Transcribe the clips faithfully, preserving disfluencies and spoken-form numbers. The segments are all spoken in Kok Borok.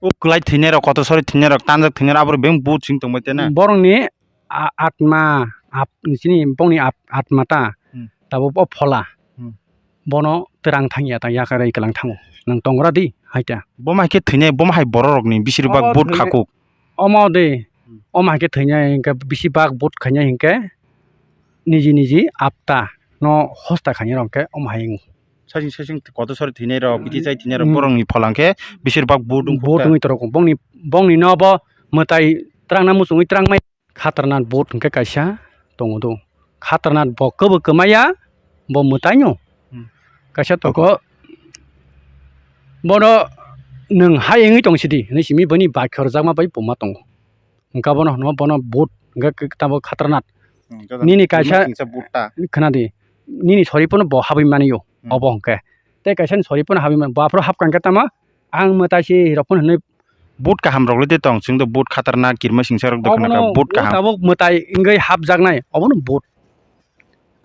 O kwlai thwinairok, kotor sori thwinairok, tanjak thwinairok, aborok beng but sing tongbai tene. Borokni a-, atma, ap-, chini bongni ap-, atma ta, Hmm. tabuk o phola. Hmm. Bono twrang thangya ta, yakarwi kwlang thango. Nwng tongra di, hai ta. Boma hai khe thwinai, boma hai bororokni bisir bak Obo but thwinai, khakuk. Omo de, Hmm. omo hai khe thwinai, hwnkhe bisi bak but khainai hwnkhe niji niji apta no hosta khainai rok khe omo hai wngo. Saichung saichung kotor sori thwinai rok, Hmm. bithi chai thwinai rok, Hmm. borokni phola hwnkhe bisir bak but wngkha. But wngwi torok. Bongni, bongni no bo mwtai twrangna muchungwi twrangmai. Khatarnat but hwnkhe kaisa tongo do. Khatarnat bo kwbwi kwmaya, bo mwtaino. Hmm. Kaisa tongo, bono nwng hai wngwi tong sidi, hinwi simi bini bakhe rwjakma bai puma tongo. Hwnkha bono hwno bono but hwnkhe tamo khatarnat. Hmm, joto Nini kaisa, singsa but ta. Khwnadi, nini sori phano bo habwi mani o, Hmm. obo hwnkhe. Tei kaisa ni sori phano habwi mani, bo aphuru hapkha hwnkhe tamo, ang mwtai si rok phano hinwi. But kaham rok le tei tong, chwng do but khatarnat kirima singsa rok do khna kha, Obono but kaham. Tabuk mwtai wngwi hapjaknai, obono but.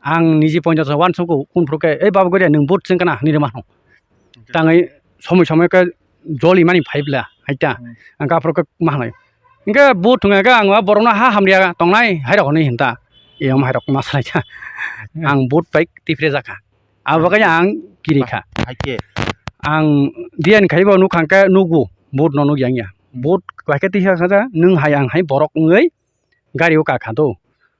Ang niji ponchash wansukgo, kung phuru khe, "Ei baba goria, nwng but chwng kana?" hinwi rwma hano. Tangwi somoi somoi khe joli mani phai bwla, hai ta. Hmm. Ang aphuru khe ma hanai. Hwnkhe but thwngya khe ang o borokno ha hamriya tongnai, hai rok hinwi hinta. Eyom hai rok ma salai kha. Hmm. Ang but bai tiphre jakha. Abo khe ang kiri kha. Hai khe. Ang diyan khaibo nukha khe nugo, but no nukya wngya. But bai khe tisa kha, nwng hai ang hai borok wngwi gari o kakha do.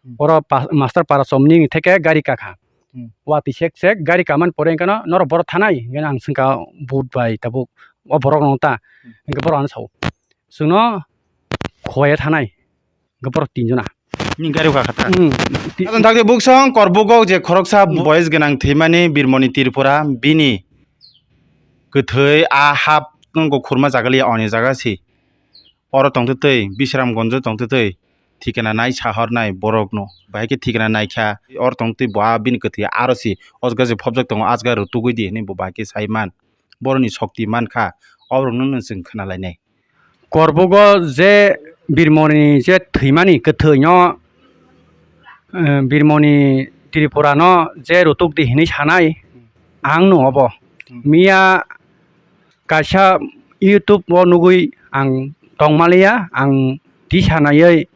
Hmm. Oro pa-, master para chomni theke gari kakha. Hmm. Watwi sek sek gari kamani pore hwnkhe no norok borok thanai hwnkhe ang swngkha but bai tabuk o borok no ta. Hmm. Hwnkhe borok ano sao, "Chwngno khowaiya thanai." Hwnkhe borok tinjona. Ni gari o kakha ta. Hmm. Ti- Adon thakte buksong Korbugok je khoroksa Hmm. boys gwnang thwimani Birmoni Tripura bini kwthwi a hap nungko khurma jaga liya oni jaga si. Oro tongtwtwi Bisramgonjo tongtwtwi thikana nai sahornai borokno. Bahai khe thikana naikha, oro tongtwi bo a bini kwthwi aro si o jaga se phobjak tongo, a jaga rw tugui di hinwi bo bahai khe sai man. Borokni sokti mankha, oborokno no chwng khna lainai. Korbogo je Birmoni je thwimani kwthwino, eh, Birmoni Tripurano je rutuk di hinwi sanai, ang no obo. Hmm. Miya kaisa YouTube o nugui ang tongmaliya, ang tisa naiwi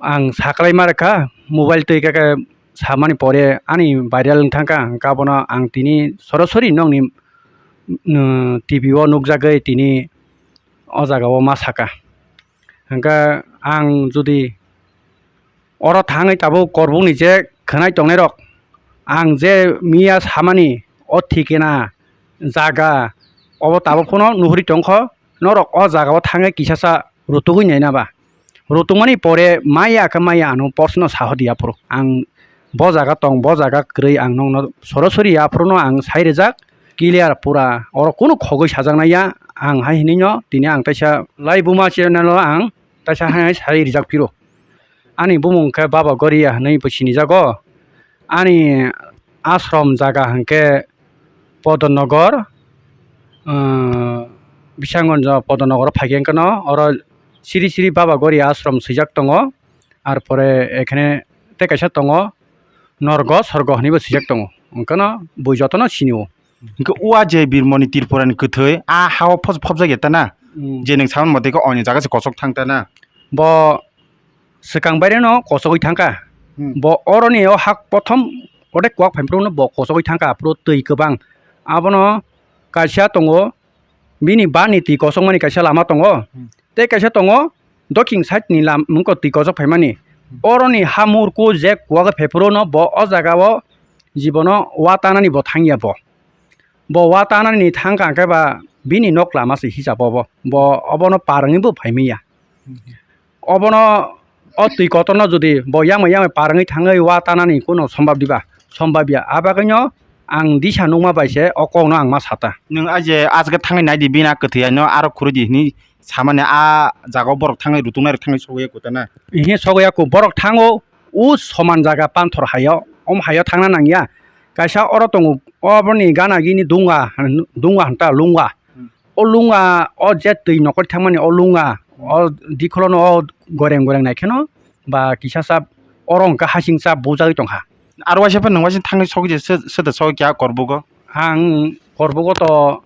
ang saklai ma rwkha, mobile twi khe samani pore ani viral wng thangkha, hwnkhe abono ang tini sorosori nokni, mm, T V o nukjagwi tini o jaga o ma saka. Hwnkhe ang jodi oro thangwi tabuk Korbukni je khwnai tongnairok, ang je miya samani o thikena jaga obo tabuk phano nuhuri tongkho, norok o jaga o thangwi kisasa rutugwi naina ba? Rutukmani pore maya khe maya ano porsno sahodi aphuru. Ang bo jaga tong, bo jaga kwrwi ang nokno sorosori aphuruno ang sai rijak clear pura. Oro kunu khogwi sajaknai ya ang hai hinwi no tini ang taisa Laibuma channel o ang taisa hai sai rijak phiro. Ani bumung khe Baba Goria hinwi bo sinijago. Ani ashram jaga hwnkhe Podonogor, ah, Bisanggonjo Podonogoro phaikhe hwnkhe no oro Siri Siri Baba Goria ashram swijak tongo. Ar pore ekhene tei kaisa tongo Norgo Sorgo hinwi bo swijak tongo. Hwnkhe no bui jotono sinio. Hwnkhe o a je Birmoni Tripurani kwthwi a hao phobjak ya ta na? Hmm. Je nwng samani mote khe oni jaga se kochok thang ta na? Bo swkang baire no kochogwi thangkha. Hmm. Bo oroni o hak prothom ode kuak phaimphru no bo kochogwi thangkha, aphuru twi kwbang. Abono kaisa tongo, bini bani twi kochokmani kaisa lama tongo. Hmm. Tei kaisa tongo, dokhin side ni lam-, wngkha twi kochok phaimani. Hmm. Oroni ha murku je kuak phaiphuru no bo o jaga o jibono wa tanani bo thangya bo. Bo wa tanani thangkha hwnkhe ba bini nok lama se hisab obo. Bo obono par wngwi bo phaimaya. Hmm. Obono o twi kotorno jodi bo yamai yamai par wngwi thangwi wa tanani kuno sombab diba? Sombab ya. A bagwino ang disa nukma bai se o kokno ang ma sata. Nwng a je aswk thangwi nai di, bini a kwthwi ano aro khurui di hinwi samani a jaga o borok thangwi rutuknai rok thangwi sogwi ya kota na? Ihe sogwi ya ku, borok thango o soman jaga panthor hai o, om hai o thangna nang ya. Kaisa oro tongo, oboni gana gini dunga, dunga hwn ta, lunga. Hmm. O lunga, o je twi nokol thangmani o lunga, o dikholono o goreng goreng nai kheno ba kisa sa oro hwnkhe hasing sa bujagwi tongkha. Aro waisa phano nwng waisa thangwi sogwi je se-, sete sogwi kha Korbugo? Ang Korbugo to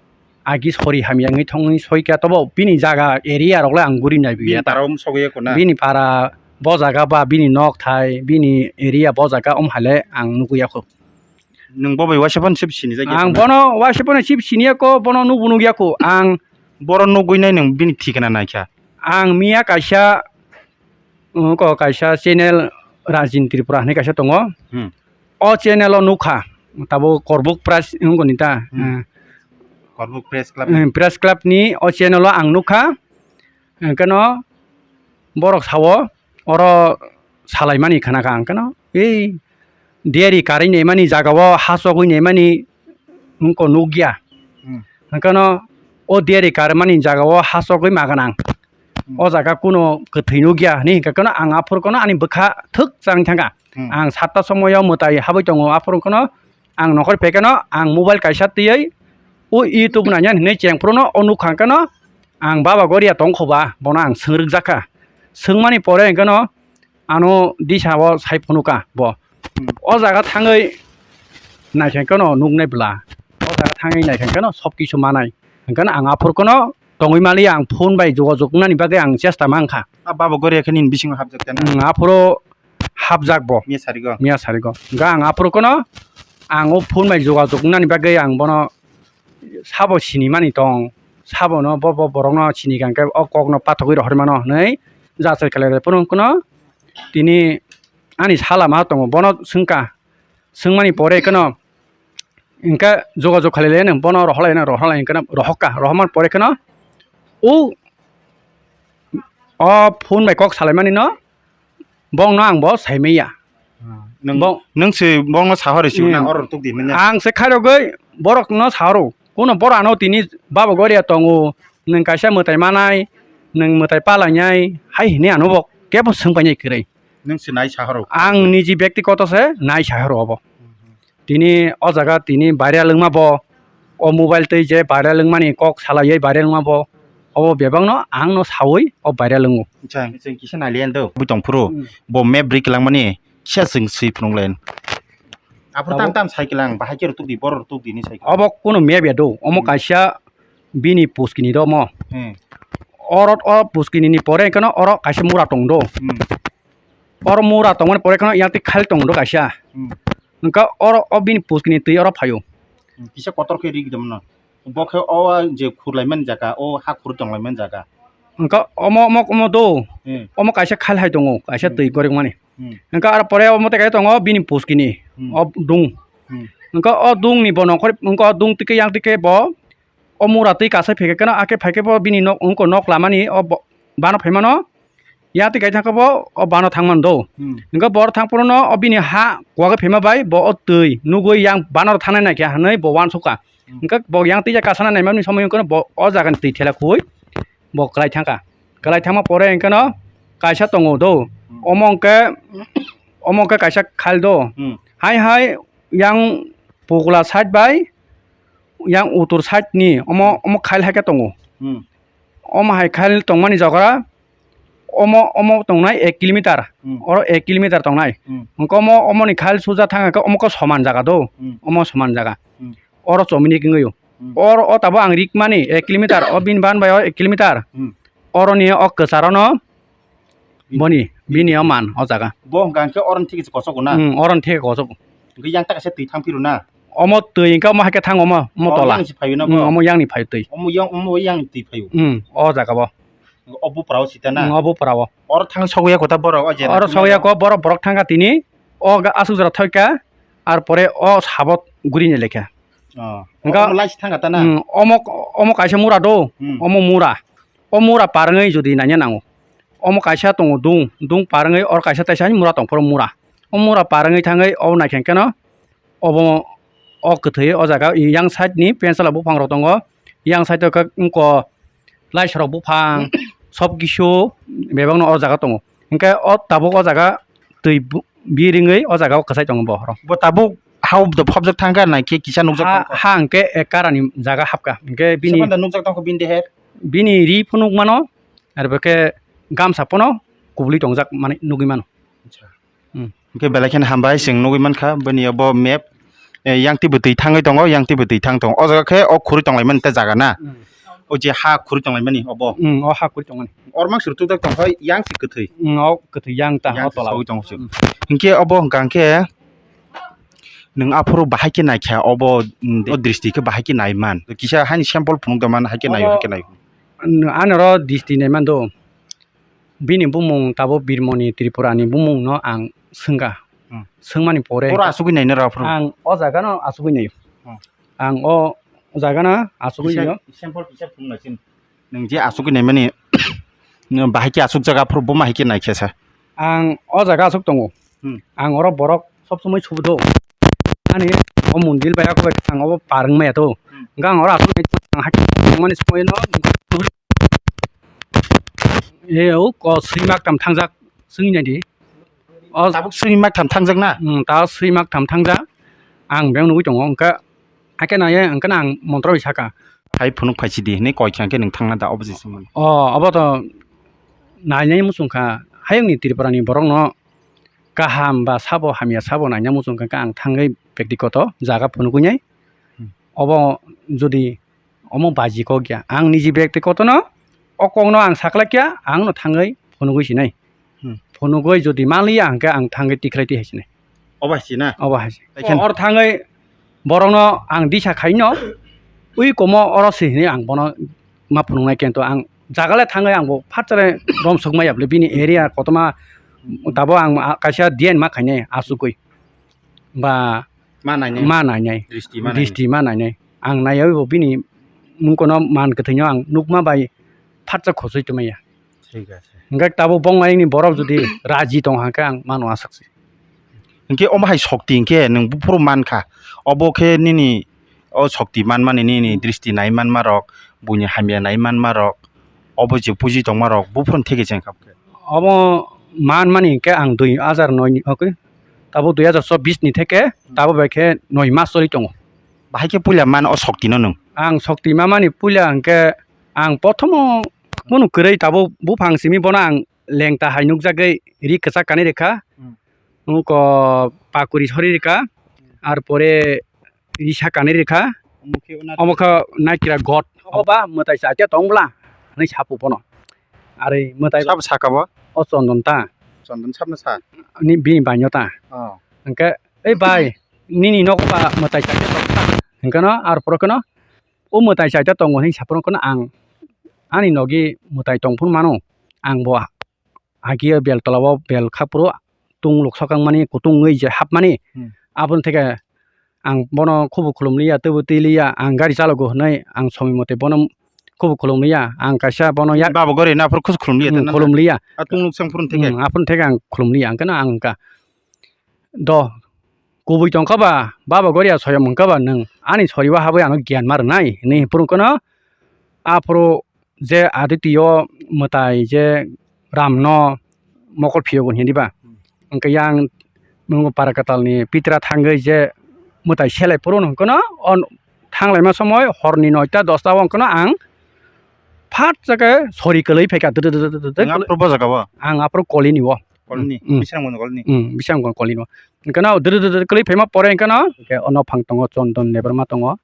agi sori hamya wngwi thongwi soikha, tobo bini jaga area rok le ang guri nai Bini biya ta. Para um sogwi ya kona. Bini para bo jaga ba bini nok thai, bini area bo jaga um hale ang nugwi ya kho. Nwng bo bai waisa phano sip sini jagya Ang kona. Bono waisa phano sip sini ya kho, bono nugwi nugya kho. Ang Boro nugwi nai nwng bini thikana naikha. Ang miya kaisa, uh, ko kaisa channel Rajin Tripura hinwi kaisa tongo. Hmm. O channel o nukha, tabuk Korbuk Press wngkoni ta, Hmm. eh, Korbuk Press Club. eh, Press Club ni o channel o ang nukha, hwnkhe no borok sao oro salaimani khna kha, hwnkhe no ei diari karwi naimani jaga o hasogwi naimani wngkha nukya, Hmm. hwnkhe no o diari karmani jaga o hasogwi ma gwnang. Hmm. O jaga kuno kwthwi nukya hinwi hwnkhe kheno ang aphuru kheno ani bwkha thwk chang thangkha. Hmm. Ang satta somoyo mwtai habwi tongo, aphuru kheno ang nokhor phaikhe no ang mobile kaisa twiwi o YouTube nainani hinwi cheng phuru no o nukha hwnkhe no ang baba goria tongkhoba bono ang swngrwk jakha. Swngmani pore hwnkhe no ano disa o sai phunukha bo. Hmm. O jaga thangwi naikhe kheno nuknai bwla. O jaga thangwi naikhe kheno sob kisu manai. Hwnkhe no ang aphuru kheno tongwi maliya, ang phone bai jogajog wngnani bagwi ang chesta mankha. A baba goria khe nini bisingo hapjak khe na? Hmm, aphuru hapjak bo. Miya sarigo? Miya sarigo. Hwnkhe ang aphuru kheno ang o phone bai jogajog wngnani bagwi ang bono sabo sinimani tong, sabono bo, bo borokno sini kha hwnkhe o kokno pathogwi rohormano hinwi jachai khlai rw phano kheno tini ani sala ma tongo, bono swngkha, swngmani pore kheno hwnkhe jogajog khlai laino bono rohor laino, rohor lai kheno rohorkha, rohormani pore kheno o, o phone bai kok salaimanino bongno ang bo saimanya. Ah, nwng, Bo- nwng se bongno sahori si Hmm. nang oro tuk di manya. Ang se khairogwi borokno sahoro. Kuno boro ano tini baba goria tongo, nwng kaisa mwtai manai, nwng mwtai palainai, hai hini ano bo kebo swngpainai kwrwi. Nwng se nai sahoro. Ang niji byaktigoto se nai sahoro obo. Hmm. Tini o jaga tini viral wngma bo, o mobile twi je viral wngmani kok salaiwi viral wngma bo, obo bebakno ang no sawi o viral wngo. Chwng, chwng kisa nalian do. Bui tong phuru, Hmm. bo map bri kwlangmani kisa chwng swi phunuk len. Aphuru Abo tam tam sai kwlang, bahai khe rw tuk di, borok rw tuk di ni sai kwlang. Obo kuno map ya do, omo Hmm. kaisa bini puskini do omo. Hmm. Oro o puskini ni pore kheno oro kaisa mura tong do. Hmm. Oro mura tongmani pore kheno yang twi khal tong do kaisa. Hmm. Hwnkhe oro o bini puskini twi oro phaio. Hmm, kisa kotor khe rik dam no. Bo khe o je khurlaimani jaga, o ha khur tonglaimani jaga. Hwnkhe omo, omo, omo do. Hmm. Omo kaisa khal hai tongo, kaisa Hmm. twi gorikmani. Hmm. Hwnkhe aro pore omo tei kaisa tongo bini puskini. Hmm. O dung. Hmm. Hwnkhe o dungni bo nongkhor, hwnkhe o dung twi khe yang twi khe bo o mura twi kasai phaikhe kheno, akhe phaikhe bo bini nok, wngkha nok lamani o bo-, bano phaimano, ya twi kaithang khe bo o bano thangmano do. Hmm. Hwnkhe bo oro thang phuru no o bini ha kuwagwi phaima bai bo o twi nugwi yang bano thangnai naikhe hinwi bo uansukha. Hmm. Hwnkhe bo yang twi ya kasana naimani somoi wngkheno bo o jagani twi thela khuwi bo kwlai thangkha. Kwlai thangma pore hwnkhe no kaisa tongo do. Hmm. Omo hwnkhe, omo hwnkhe kaisa khal do. Hmm. Hai hai yang pukla side bai yang utur side ni omo, omo khail hai khe tongo. Hmm. Omo hai khail tongmani jaga omo, omo tongnai ek kilometer. Hmm. Oro ek kilometer tongnai. Hmm. Hwnkhe omo, omoni khail suja thang khe omo khe soman jaga do. Hmm. Omo soman jaga. Hmm. Oro chomini kingwi o. Hmm. Oro o tabuk ang rikmani ek kilometer, o bini ban bai o ek kilometer. Hmm. Oroni o kwcharo no Bini. Boni, bini o man o jaga. Bo hwnkha hwnkhe oroni thik kosok na? Hmm, oroni thik kosok. Hwnkhe yang taka se twi thang phiro na? Omo twi hwnkhe omo hai khe thang omo, omo Oh, tola. Yang se phaio na Hmm, bo? Omo yang ni phai twi. Omo yang, omo yang twi phaio? Hmm, o jaga bo. O bupra o sita na? Hmm, o bupra o. Oro thang sogwi ya kotha borok o je Oro na sogwi ya ko borok, borok thang kha tini. O ga aswk jora thoi kha. Ar pore o sabot guri ni lekha. Oh. Hwnkha Omo lai se thang kha ta na? Hmm, omo, omo kaisa mura do. Hmm. Omo mura. O mura parwngwi jodi naina nango. Omo kaisa tongo dung, dung parwngwi oro kaisa teisa mura tong phuru mura. O mura parwngwi thangwi o naikhe kheno obo o kwthwi o jaga yang side ni pensela buphang rok tongo. Yang side o khe wngkha laisarok buphang sob kisu bebakno o jaga tongo. Hwnkhe o tabuk o jaga twi bu-, biringwi o jaga o kwchai tongo bo. Bo tabuk ha o phobjak thangkha naikhe kisa nukjak Ha, tongkha? Ha hwnkhe ek karani jaga hapkha. Hwnkhe bini Sabanda nukjak tongkha bini deher? Bini ri phunuk mano, ar bo khe gamsa phano kubuli tongjak mani nugwi mano. Acha. Hmm. Hwnkhe belai kheno hambai, chwng nugwi mankha bini bo map. eh, yang twi bwtwi thangwi tongo, yang twi bwtwi thang tongo. O jaga khe o khurui tonglaimani ta jaga na? Hmm. O je ha khurui tonglaimani obo? Hmm, o ha khurui tongmani. Ormang suru tukjak tongkha, yang si kwthwi? Hmm, o kwthwi yang ta, yang o si tola. Sogwi tongo se. Hmm. Hinkhe obo hwnkha khe nwng aphuru bahai khe naikha obo, hmm, o dristi khe bahai khe naiman. Kisa hani sample phunuk da man hai khe nai, obo hai khe nai. Ano ro dristi naiman do. Bini bumung tabuk Birmoni Tripurani bumungno ang swngkha. Hmm. Swngmani pore oro asugwi naina rw aphuru? Ang o jagano asugwi naio. Hmm. Ang o jagano asugwi naio. Sample kisa phunuknai chini. Nwng je asugwi naimani, nwng bahai khe asukjak aphuru bo ma hai khe naikha sa? Ang o jaga asuk tongo. Hmm. Ang oro borok sob somoi subudo. Ani o mundil bai ako ang obo par wngmaya to. Hmm. Hwnkhe ang oro asuk nai ang hai khe mani somoi no. E o ko swi mak tam thangjak swngwi naidi. O tabuk swi mak tham thangjak na? Hmm, ta swi mak tham thangjak. Ang beng nugwi tongo, hwnkhe hakhe naiye, hwnkhe ang montro bai saka. Hai phunuk phai sidi hinwi koi kha khe nwng thangna da obo je swngmani. O, obo to nainai muchung kha. Hayungni Tripurani borokno kaham ba sabo hamya sabo naina muchung kha, ang thangwi bektikoto jaga phunugwi nai. Hmm. Obo jodi omo baji kok ya. Ang niji bektikotono o kokno ang saklaikya, ang no thangwi phunugwi sinai. Hmm. Phunugwi jodi manliya hwnkhe ang thangwi tikhlai twi hai sinai. Obo hai si na? Obo hai si. Tei khe? Or thangwi borokno ang disa khaino ui komo oro si hinwi ang bono ma phunuknai kento ang jagale thangwi ang bo phatchare romsok maya bwle bini area kotorma tabo ang kaisa diyan ma khainai asugwi. Ba ma nainai. Ma nainai. Dristi ma nainai. Dristi ma nainai. Ang naiyawi bo bini mungkono man kwthwino ang nukma bai phatsa khosoi twmaya. Thik ache. Hwnkhe tabuk bongma nini borok jodi raji tong hwnkhe ang mano aswk se. Hwnkhe omo hai sokti hwnkhe nwng buphuru mankha. Obo khe nini o sokti manmani nini dristi nai manmarok, buini hamya nai manmarok, obo je puji tongmarok buphuruni theke chengkha. Obo manmani hwnkhe ang dui hajar noi ni, okay, tabuk dui hajar chobbish ni theke tabuk bai khe noi mas choli tongo. Bahai khe puila man o sokti no nwng? Ang sokti mamani puila hwnkhe ang prothomo kunu kwrwi tabuk buphang simi bono ang lengta hai nukjagwi ri kwchak kanwi rwkha. Hmm. Wngkha pakuri sori rwkha, ar pore risa kanwi rwkha. Omo khe naikira god. Obo ba mwtai chaita tong bwla hinwi sapu bono. Ari mwtai sabo saka bo? O Chondon ta. Chondon sabno sa? Ni bini bainyo ta. Oh. Hwnkhe, "Ei bai, nini nogo ba mwtai chaita tong bwla?" Hwnkhe no, ar pore kheno, "O mwtai chaita tongo," hinwi saphuru kheno ang ani nogi mwtai tongphuru mano. Ang bo Hagi o bel tola o bel kha phuru tung luk sokang mani kutung wngwi je hap mani. Hmm. Aboni theke ang bono khubu khulum liya, teibo twi liya, ang gari chalogo hinwi ang somoi mote bono khubu khulum liya. Ang kaisa bono yak babo gari na aphuru khus khulum liya, hmm, khulum liya. A tung luk sang phuru theke? Hmm, aphuru theke ang khulum liya, ang khe no ang wngkha. Do, kubui tongkha ba, baba goria soyom wngkha ba nwng ani soriwa habwi ano giyan ma rwnai hinwi phuru kheno aphuru je adityo mwtai je ramno mokol phiyogo hinwi ba. Hwnkhe yang nwng para kwtalni pitra thangwi je mwtai selai phuru hwnkhe no o thanglaima somoi horni noita dosta o hwnkhe no ang phat jagao sori kwlwi phaikha. Nwng aphuru bo jaga o? Ang aphuru kolini o. Kolini? Hmm. Bisramganj kolini? Hmm, Bisramganj kolini o. Hwnkhe no dwdw dwdw kwlwi phaima pore hwnkhe no, hwnkhe ono phang tongo, Chondon Debbarma tongo.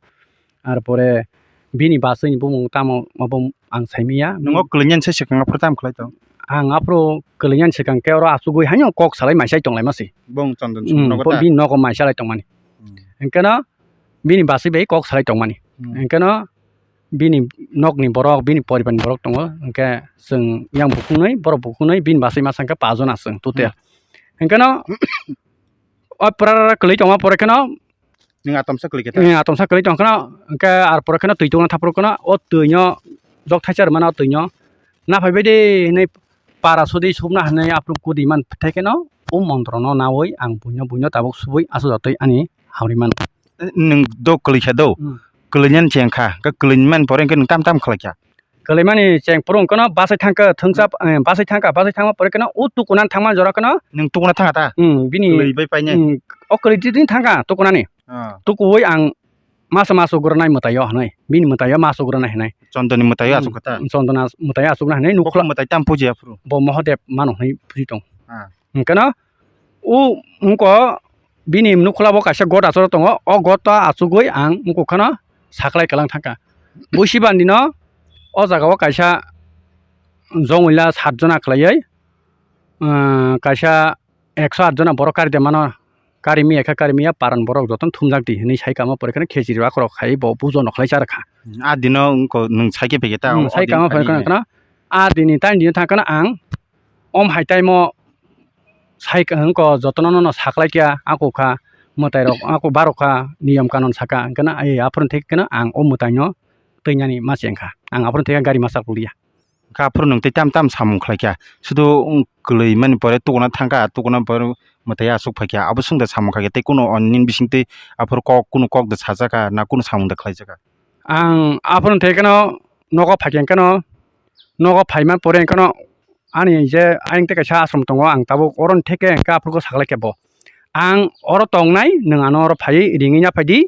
Ar pore bini bachwi ni bumung tamo abo ang saimanya. Nwng o kwlwinani se swkang aphuru tamo khlai tong? Ang aphuru kwlwinani swkang khe oro achugwi haino kok salai maisai tonglaima se. Bong Chondon, hmm, nogo ta? Bini nogo maisalai tongmani. Hmm. Hwnkhe no bini bachwi bai kok salai tongmani. Hmm. Hwnkhe no bini nokni borok, bini poribarni borok tongo, hwnkhe chwng yang bukhuknwi, borok bukhuknwi, bini bachwi masa hwnkhe pajona chwng total. Hmm. Hwnkhe no o pura kwlwi tongma pore kheno nwng atomsa kwlwi khe ta? Nwng atomsa kwlwi tong kheno, hwnkhe ar pore kheno twi tungna thaphuru kheno o twino jok thaisa rwmano o twino naphai bai de hinwi para sudi subna hinwi aphuru kudi man thai kheno o montrono naui ang buino buino tabuk subui aswk jotoi ani hamri mano. Nwng do kwlwi kha do? Hmm. Kwlwinani cheng kha, hwnkhe kwlwimani pore hwnkhe nwng tam tam khlai kha? Kwlwimani cheng phuru hwnkhe no bachai thang kha, thwngsa, hmm, eh, bachai thang kha, bachai thangma pore kheno o tukunan thangma jora kheno. Nwng tukuna thang kha ta? Hmm, bini kwlwi bai painai? Hmm, o kwlwi twi thang kha tukunani. Ah. Tukuwi ang masa masu granai mwtaio hinwi, bini mwtaio masu granai hinwi. Chondoni mwtaio, hmm, asuk kha ta? Chondona mwtaio asukna hinwi nukla. Bo mwtai tam puji aphuru? Bo Mahadev mano hinwi puji tong. Ah. Hwnkhe no o wngkha bini nukhula bo kaisa got achoro tongo, o got o achugwi ang wngkha no saklai kwlang thangkha. Buisi bandi no o jaga o kaisa jongwila sat jona khlaiwi, ah, kaisa ekso aat jona borok kari de mano, kari miya khe kari miya, paran borok jotono thumjak di hinwi sai kama pore kheno khejri rok akhorok khai bo pujo no khlai cha rwkha. Hmm, a dino wngkha nwng sai khe phaikhe ta, hmm, o sai din kama pore kheno kheno a dini tani dino thang kheno ang om hai taimo sai wngkha jotono no saklai kha ako kha mwtai rok ako barok kha niyom kanon saka hwnkhe na ai aphuru thik kheno ang o mwtai no twi nani ma cheng kha ang aphuru thik gari masa kulia. Kha aphuru nwng tei tam tam samung khlai kha. Sudu wng kwlwi mani pore tukuna thang kha, tukuna pore mwtai aswk phai kha. Abo swng da samung khai kha. Tei kuno nini bising twi aphuru kok, kuno kok da sajak kha, na kuno samung da khlai jak kha? Ang aphuru thai kheno nogo phai khe kheno, nogo phai man pore kheno ani je ayang tei kaisa ashram tongo, ang tabuk oro theke khe aphuru saklai khe bo. Ang oro tongnai, nwng ano oro phai ringwi ya phai di.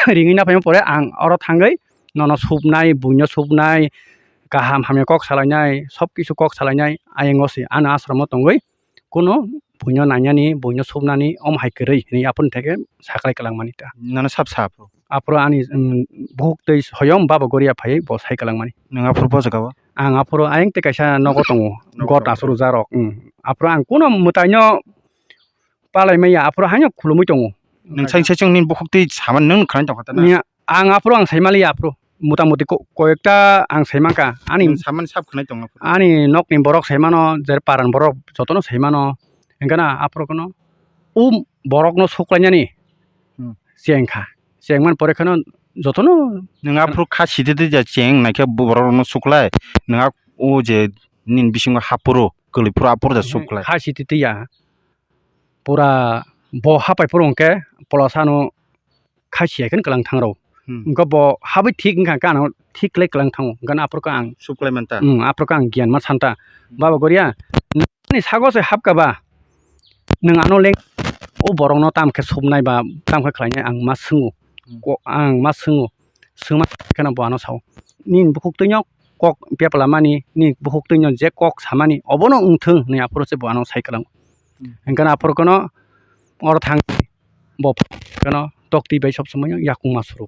Ringwi na phaima pore ang oro thangwi nono supnai, buino supnai, kaham hamya kok salainai, sob kisu kok salainai ayang o se ano ashram o tongwi kuno buino nainani, buino supnani om hai kwrwi hinwi aphuru theke saklai kwlangmani ta. Nono sab sa aphuru? Aphuru ani, um, bukhuk twi soyom baba goria phaiwi bo sai kwlangmani. Nwng aphuru bo jaga o? Ang aphuru ayang tei kaisa nogo tongo, nogo got tongo. Asuru jarok, um. Aphuru ang kuno mwtaino palai maya, aphuru haino khulumui tongo. Nwng sai sai chwng nini bukhuk twi saman nwng khwnai tongkha ta na? Nya, ang aphuru ang sai maliya aphuru. Mota moti ko-, koyekta ang sai mankha. Ani, nwng saman sab khwnai tongo aphuru. Ani nokni borok sai mano, je paran borok jotono sai mano. Hwnkhe na aphuru kheno o borokno suklainani, hmm, cheng kha. Cheng man pore kheno jotono. Nwng aphuru kha sititwi ja cheng naikhe borokno suklai. Nwng a o je nini bisingo hapuru, kwlwi phuru aphuru ja, mhm, suklai. Kha sititwi ya. Pura bo hapai phuru hwnkhe polosano khachi hai khe kwlang thang rw. Hmm. Hwnkhe bo habwi thik wngkha khe ano thik khlai kwlang thango. Hwnkhe aphuru khe ang suklai manta. Hmm, aphuru khe ang giyan ma santa. Hmm. Baba goria, nini sago se hapka ba, nwng ano leng o borokno tam khe supnai ba tam khe khlainai ang ma swngo. Hmm. Ko-, ang ma swngo. Swngma kheno bo ano sao. Nini bukhuk twino kok bepla mani, nini bukhuk twino je kok samani, obono wngthung hinwi aphuru se bo ano sai kwlango. Hmm. Hwnkhe aphuru kheno oro thang bo kheno tokti bai sob somoi yakung ma suru.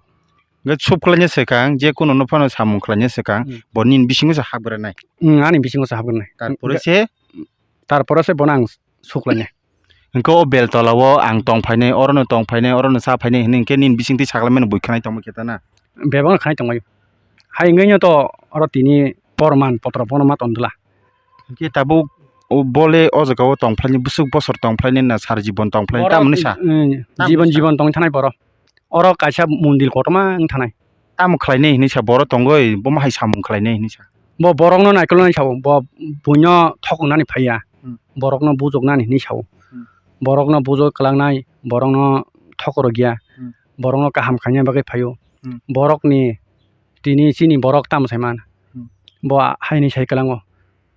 Hwnkhe sub khlaina swkang, je kuno no phano samung khlaina swkang, hmm, bo nini bisingo se hapgranai. Hmm, ani bisingo se hapgranai. Tarpore se? Tarpore se bono ang suklainai. Hwnkhe o bel tola o ang tong phainai, orono tong phainai, orono cha phainai hinwi hwnkhe nini bisingtwi saklaimani bui khwnai tongma khe ta na? Bebak no khwnai tongmai. Hai wngwi no to oro tini porman potro bono ma tong dwla. Hwnkhe tabuk o bole o jaga o tong phlainai, bwswk bosor tong phlainai na sara jibon tong phlainai, oro tamoni sa? Mm, tamoni jibon sa? Jibon tong thanai boro. Oro kaisa mondil kotorma wng thanai. Tamo khlainai hinwi sa, boro tongoi, bomo hai samung khlainai hinwi sa. Bo borokno naikolnai sao, bo buino thokonani phaiya, hmm, borokno bujoknani hinwi sao. Hmm. Borokno bujok kwlangnai, borokno thokorokya, hmm, borokno kaham khaina bagwi phaio. Hmm. Borokni tini chini borok tamo saiman, hmm, bo haini sai kwlango.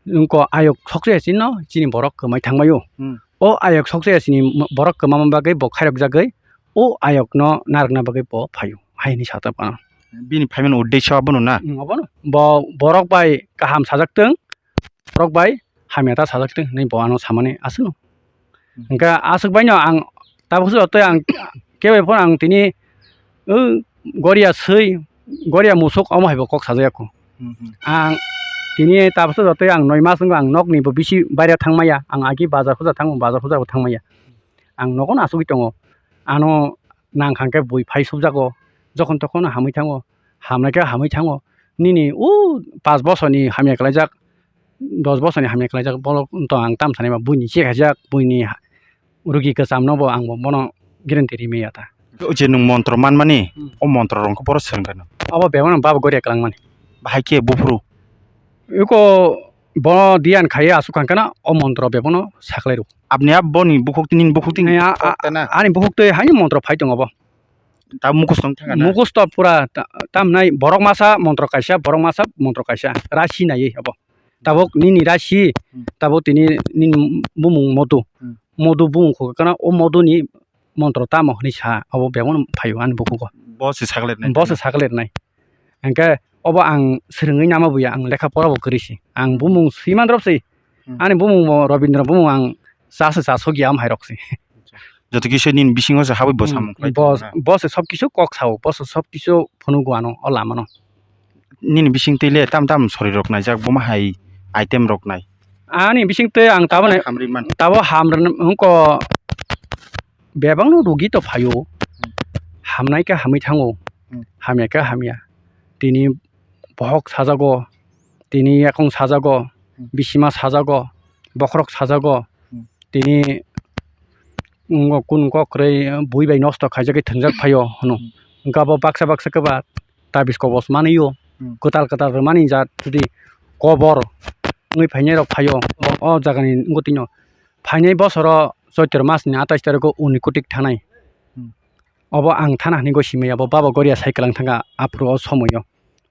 Wngkha ayok sokse chino chini borok kwmai thangbaio. Hmm. O ayok sokse chini borok kwmama bagwi bo khairokjagwi o ayokno narwkna bagwi bo phaio, hai hinwi sajak ano. Bini phaimani uddesho abono na? Mm, abono. Bo borok bai kaham sajaktwng, borok bai hamya ta sajaktwng hinwi bo ano samani aswkno. Hmm. Hwnkhe aswk baino ang tabukhe jotoi ang kebo phano ang tini, o, goria swi, goria musuk omo hai bo kok sajakya kho. Hmm, hmm. Ang tini tabukhe jotoi ang noi mas wngkha ang nokni bo bisi baire thangmaya, ang agi bazar huja thango, bazar huja bo thangmaya. Ang nogo no achugwi tongo. Ano nang kha khe bui phai subjago. Jokhon tokhon hamwi thango. Hamnai khe hamwi thango. Nini o panch bosorni hamya khlaijak, dos bosorni hamya khlaijak, borok to ang tam sanai ba buini che khaijak, buini ha-, rugi kwcham no bo ang bo bono guarantee ri maya ta. O je nwng montro manmani, hmm, o montro rok khe boro swrwng kha no? Abo bebak no baba goria kwlangmani. Bahai khe buphuru? Eko bo diyan khaiya aswk kha khe no o montro bebak no saklai rw. Aboni abo boni bukhuk twi nini bukhuk twi. Ni a-, a-, kok tana? Ani bukhuk twi haino montro phai tongo bo. Ta mukhusto wng thangkha na? Mukhusto pura ta-, tamnai borok masa montro kaisa, borok masa montro kaisa. Rasi naiwi abo. Tabuk nini rasi, hmm, tabuk tini nini bumung modu. Hmm. Modu bumung kho kana o moduni montro tamo hinwi sa, abo bebak no phaio ani bukhugo. Bo se saklirnai. Bo se saklirnai. Hwnkhe obo ang swrwngwi nama buya, ang lekha pora bo kwrwi si. Ang bumung swiman rok si. Hmm. Ani bumung bo Robindra bumung ang cha se cha sokya am hai rok si. Acha. Joto kisa nini bisingo se habwi bo Hmm, samung khlai bo, tongmani. Bo se sob kisu kok sao, bo se sob kisu phunugo ano o lama no. Nini bising twi le tam tam sori rok naijak, boma hai item rok nai? Ani bising twi ang tabo nai, Hamri man. Tabo hamrwng wngko bebak no rugi to phaio. Hmm. Hamnai khe hamwi thango, Hmm. hamya khe hamya. Tini bohok sajago, tini yakung sajago, Hmm. bisima sajago, bokhorok sajago, Hmm. tini wngkok kunu kok kwrwi bui bai nosto khaijagwi thwngjak phaio hwno. Hmm. Wngkha bo baksa baksa khe ba tabis kobos manwi o, Hmm. kwtal kwtal rwmani jat jodi kobor wngwi phainai rok phaio o, o jagani wngwi tino phainai bosoro Choitro mas ni atais tarikh o Unikotik thanai. Hmm. Obo ang thana hwnwi gwi simaya, bo baba Goria sai kwlang thangkha aphuru o somoio.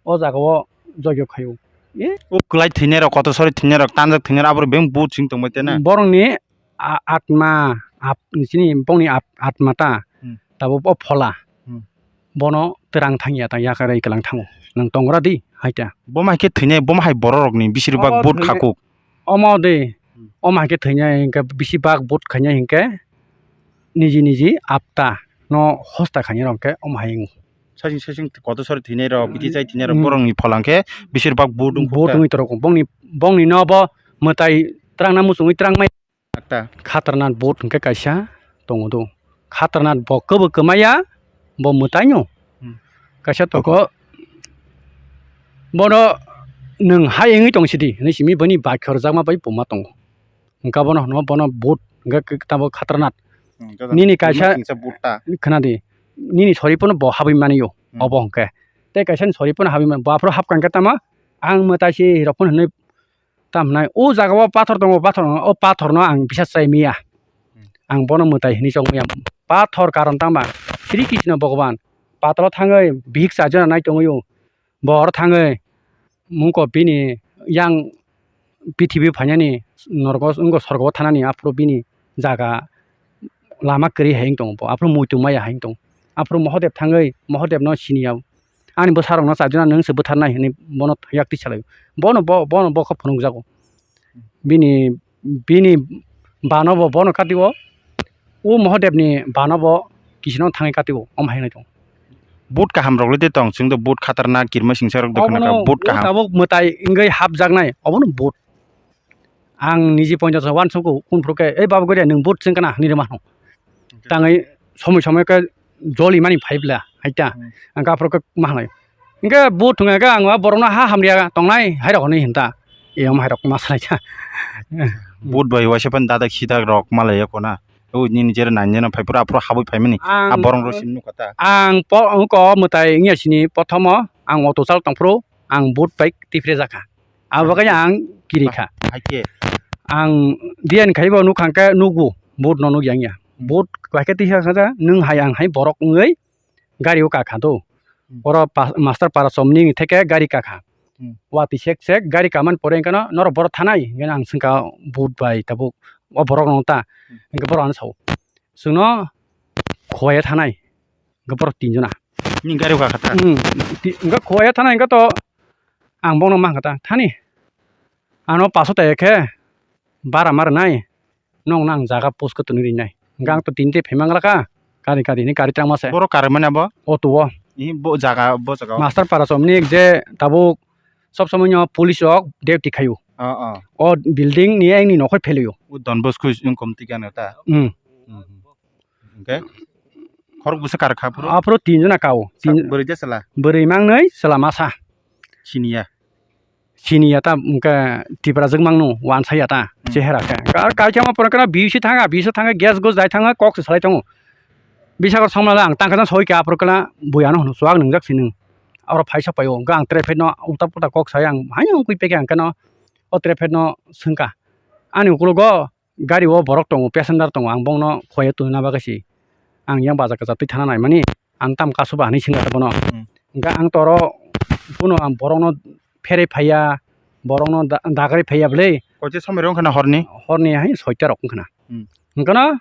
O jaga o jogyo khaio. E? O kwlai thwinai rok, kotor sori thwinai rok, tanjak thwinai rok, aboro beng but sing tongbai tene. Borok ni a-, atma, ap-, chini bongni ap-, atma ta, Hmm. tabuk o phola. Hmm. Bono twrang thangya ta yakarwi kwlang thango. Nwng tongra di, hai ta. Boma hai khe thwinai, boma hai borok rokni bisir bak Obo but thwinai, khakuk. Omo de, Hmm. omo hai khe thwinai hinkhe bisi bak but khainai hinkhe niji niji apta no hosta khainai rok khe omo hai wng. Sasing sasing kotor sori thwinai rok, Hmm. biti chai thwinai rok, Hmm. borokni phola hinkhe bisir bak but wng But khukta. Wngwi torok bongni, bongni no bo mwtai twrangna muchungwi twrangmai. Atta. Khatarnak but hinkhe kaisa tongo do. Khatarnak bo kwbwi kwmaya, bo mwtaino. Hmm. Kaisa toko bono nwng hai wngwi tong sidi, hinwi simi bini bakhe rwjakma bai puma tongo. Hwnkhe bono hwno bono but hwnkhe tamo khatarnak. Hmm, joto Nini kaisa singsa but ta. Khwnadi, nini sori phano bo habwi manio, Hmm. obo hwnkhe. Tei kaisa ni sori phano habwi man, bo aphuru hapkha hwnkhe tamo ang mwtai se rok phano hinwi Tamhinai o jaga o pathor tongo, pathor tongo, o pathor no ang bisa chai maya. Hmm. Ang bono mwtai hinwi chong maya. Pathor karon tangma Sri Krishna Bhagavan patalo thangwi bihik chajana nai tongwi o. Bo oro thangwi mungko bini yang prithibi phainani norgo wngkha sorgo thanani aphuru bini jaga lama kwrwi hai wng tongo bo, aphuru muitu maya hai wng tongo. Aphuru Mohodev thangwi Mohodev no siniya, ani bwsarok no chajana nwng se bwtharnai hinwi bono yak twi salaio. Bono bo, bono bo khe phunukjago. Bini, bini bano bo bono kati o, o Mohodev ni bano bo kisino thangwi kati o, omo hai wngwi tongo. But kaham rok le de tong, chwng do but khatarnak kirma singsa rok de khna kha, Obono but kaham. Tabuk mwtai wngwi hapjaknai, obono but. Ang niji ponchash uansukgo, kung phuru khe, "Ei baba Goria, nwng but chwng kana?" hinwi rwma hwno. Tangwi somoi somoi khe joli mani phai bwla, hai ta. Hmm. Ang khe aphuru khe ma hwnwi. Hwnkhe but wngkha khe ang o borokno ha hamriya tongnai, hai rok hinwi hwn ta. Eyang hai rok ma salai ta. But bai waisa phano dadak sidak rok ma laiya kho na. O nini jera nai nai no phai phuru aphuru habwi phai mani. Ang, a borok rok simi nukha ta. Ang po-, wngkha o mwtai wngya sini, prothomo ang auto chal tong phuru ang but bai tiphre jakha. Abo khe ang kiri kha. Hai khe. Ang diyan khai bo nuk hang khe nugo, but no nuk yang ya. Hmm. But bai khe tisa kha, nwng hai ang hai borok wngwi gari o kakha do. Hmm. Oro pa-, master para chomni theke gari kakha. Hmm. Watwi sek sek gari kaman pore wngkha no norok borok thanai hwnkhe ang swngkha but bai tabuk o borok no ta. Hmm. Hwnkhe borok ano sao. Chwngno Khowai thanai. Hwnkhe borok tin jona. Nini gari o kakha ta? Hmm. Ti-, hwnkhe Khowai thanai hwnkhe to ang bono ma hwnkha ta, "Thani. Ano paso ta ekhe bara ma rwnai. Nokno ang jaga post khe twnwi rinai." Hwnkhe ang to tini tei phai manglakha. Gari gari ni gari tangma se. Borok kar mani abo? Auto o. Ih, bo jaga, bo jaga o. Master para chomni je tabuk sob somoi no police rok duty khaio. Oh, oh. O building ni ayang ni nokhor phelaio. O Don Bosco wngkom twi gana ta? Hmm. Hmm. Hwnkhe khorok bwsa kar kha phuru? Aphuru tin jona kao. Sa-, tin bwrwi de chwla? Bwrwi mangnwi chwla masa. Siniya? Siniya ta hwnkhe Tipra jwk mangno wansaya ta, hmm, chehera khe. Ar kaisa ma pore kana B C thanga, B C thanga gas gus dai thanga kok se salai tongo. Bisakor somla ang tangkha soi khe aphuru kana buya no hwno chuwak nwngjak si nwng. Oro phaisa paio hwnkhe ang traffic no ulta pulta kok sai ang haino wngkui pekhe ang khe no o traffic no swngkha. Ani ukologo gari o borok tongo, passenger tongo, ang bongno khoye tongna bagwi si. Ang yang baja kwchak twi thana naimani, ang tam kasu ba hinwi swngkha bono. Hmm. Hwnkhe ang toro bono ang borokno pherwi phaiya, borokno da-, dagri phaiya bwle. Koche somoi rok wngkha na horni? Horni hai soita rok wngkha na. Hmm. Hwnkhe no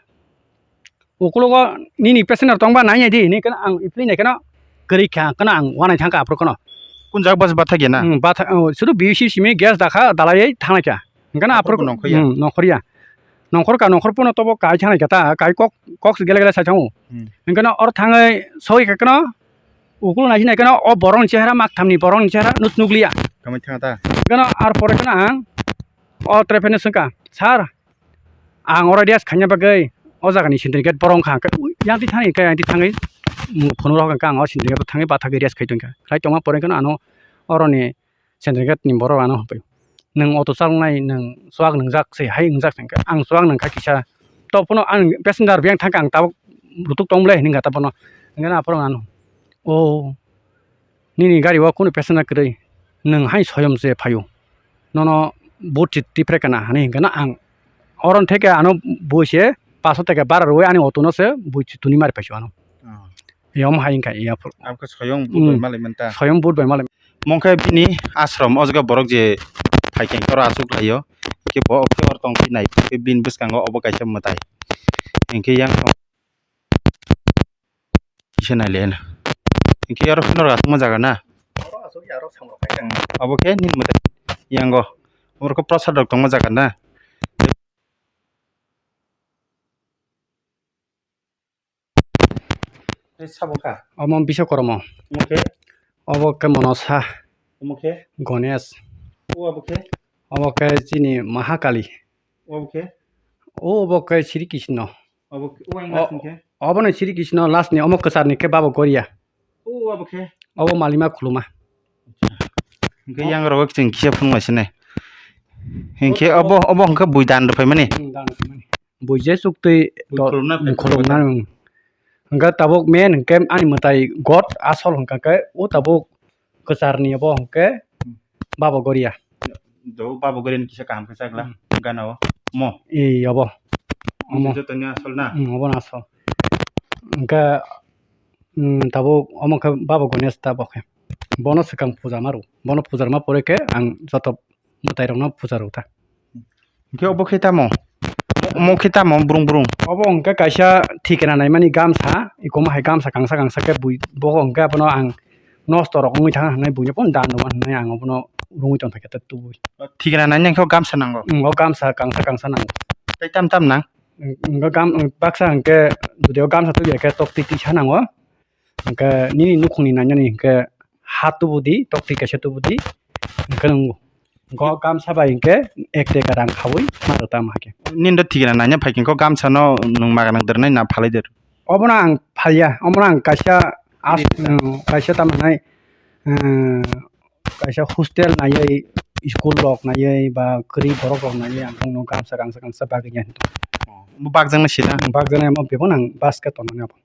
Ukologo nini passenger tongba nai nai di hinwi kheno ang philwi nai kheno kwrwi kha, kheno ang uanai thangkha aphuru kheno. Kun jaga bus bathakya na? Hmm, batha-, oh, sudu B C simi gas dakha dalaiwi thanglai kha. Hwnkhe no aphuru aphuru nongkhorya? Hmm, nongkhorya. Nongkhor ka nongkhor pono tobo kai thangwi khe ta, kai kok, kok se gele gele sai thango. Hmm. Hingkheno oro thangwi soi khe kheno ukul nai sinai kheno o borokni chehra, makthamni borokni chehra nuk-, nukliya. Kamai thang ta? Hingkheno ar pore kheno ang o tre pheno swngkha, "Sir, ang oro rest khaina bagwi o jagani syndicate borok wngkha." Hingkhe, "Ui, yang twi thani, khe yang twi thangwi phunuk rok hwnka ang o syndicate thangwi bathagwi rest khai tongkha." Khai tongma pore kheno ano oroni syndicate ni borok ano hwnwi, "Nwng auto chaloknai, nwng chuwak nwngjak se, hai wngjak se," hwnkhe ang chuwak nungkha kisa. Tobokno ang passenger biyang thangkha, ang tabuk lutuk tong bwle hinwi wngkha ta bono. Hwnkhe aphuru ano, "O, nini gari o kunu passenger kwrwi, nwng hai soyom se phaio, nono vote se tiphre kana," hinwi hwnkhe ang oro theke ano bui se paso teke bara rwui ani auto no se bui se tuni mari paisio ano. Oh. Yom hai wngkha iya phuru. Abkhe soyong Hmm. Bud bai malai manta. Soyong bud bai malai. Mongkhe bini ashram o jaga borok je phaikhe oro asuk laio. Khe bo khe oro tong nai khe bini bwskango obo kaisa mwtai. Hinkhe yang tong kisa nai le na. Hinkhe oro phano asukma jaga na. Oro asuk ya, oro samrok hai. Hmm. Abo khe ni mwtai yango. Oro khe prasad rok tongma jaga na. Tei sabo kha? Omo Biswakorma. Omo khe? Obo khe Monosa. Omo khe? Ganesh. O abo khe? Obo khe chini Mahakali. O abo khe? O, obo khe Sri Krishna. Abo khe, o ang O, last ni khe? Obo no Sri Krishna last ni, omo kwchar ni khe Baba Goria. O abo khe? Obo Malima Khuluma. Hinkhe yang rok chwng kisa phunuknai sinai. Hinkhe obo, obo hinkhe bui dan rwphaimani. Hmm, dan rwphaimani. Bui je suktwi Bui to-, khulumna phai khulumna, khulumna. Hmm. Hwnkhe tabuk main hwnkhe ani mwtai God asol hwnkha khe o tabuk kwcharni obo hwnkhe Hmm. Baba Goria. Do Baba Goria ni kisa kaham khe chakla Hmm. gana o. Mo. Ee, obo. Omo. Omo jotoni asol na? Hmm, obo no asol. Hwnkhe, hmm, tabuk omo khe Baba Ganesh tabuk khe. Bono swkang puja ma rw. Bono puja rwma pore khe ang joto mwtai rokno puja rw ta. Hwnkhe obo khe tamo? Omo khe tamo brung brung? Obo hwnkhe kaisa thikana naimani gamsa, ikomo hai gamsa kangsa kangsa khe bui, bo hwnkhe abono ang nosto rok wngwi thang hinwi buino phano dan rwma hinwi ang obono rwngwi tongthai khe tubui. Thikana naina khe o gamsa nango? Mm, o gamsa kangsa kangsa nango. Tei tam tam nang? Mm, mm, gam-, baksa hwnkhe jodi o gamsa tubui khe tok twi tisa nango. Hwnkhe nini nukhungni nainani hwnkhe ha tubu di, toktwi kaisa tubu di, hwnkhe nwng go gamsa bai hwnkhe ek deka rang khaui ma rw tamo hakhe. Nini do thikana naina phai khe kok gamsa no nwng maga nang dwrnai na phalai dwr? Obono ang phalya, obono ang kaisa as-, Nini nwng kaisa tamo nai, eh, kaisa hostel naiwi, school rok naiwi ba kwrwi borok rok naiwi ang bongno gamsa kangsa kangsa bagwi ya. Bo bakjaknai sina? Bakjaknai, omo bebak nang basket tongnani abo.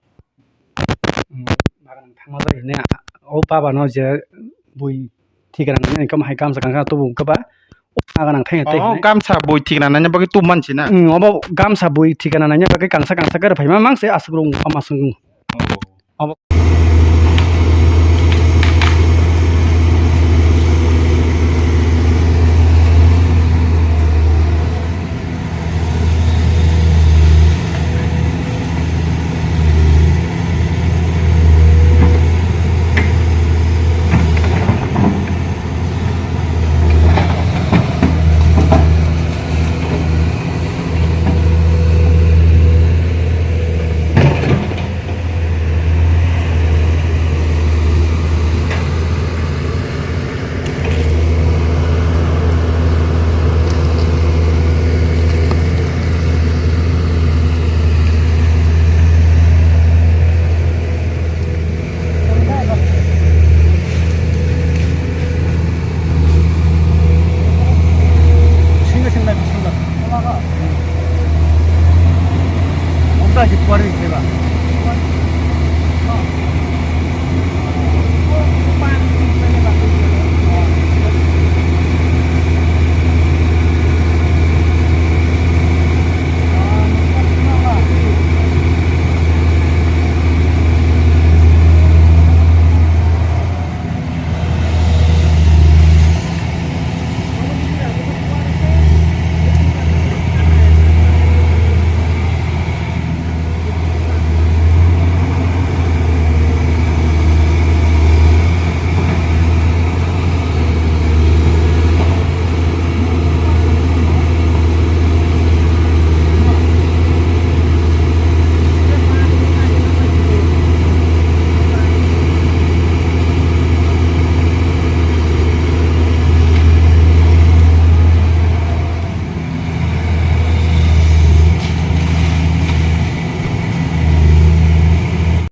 Maga nang thangma bai hwnwi o baba no je bui thikana nangya, hwnkhe hai gamsa kangsa tubu hwnkhe ba maga nang thangya tei Oh, hwnwi. Gamsa bui thikana naina bagwi tubu mansi na? Mm, obo gamsa bui thikana naina bagwi kangsa kangsa khe rwphaima mang se aswk rung ama swng. Oh. Obo.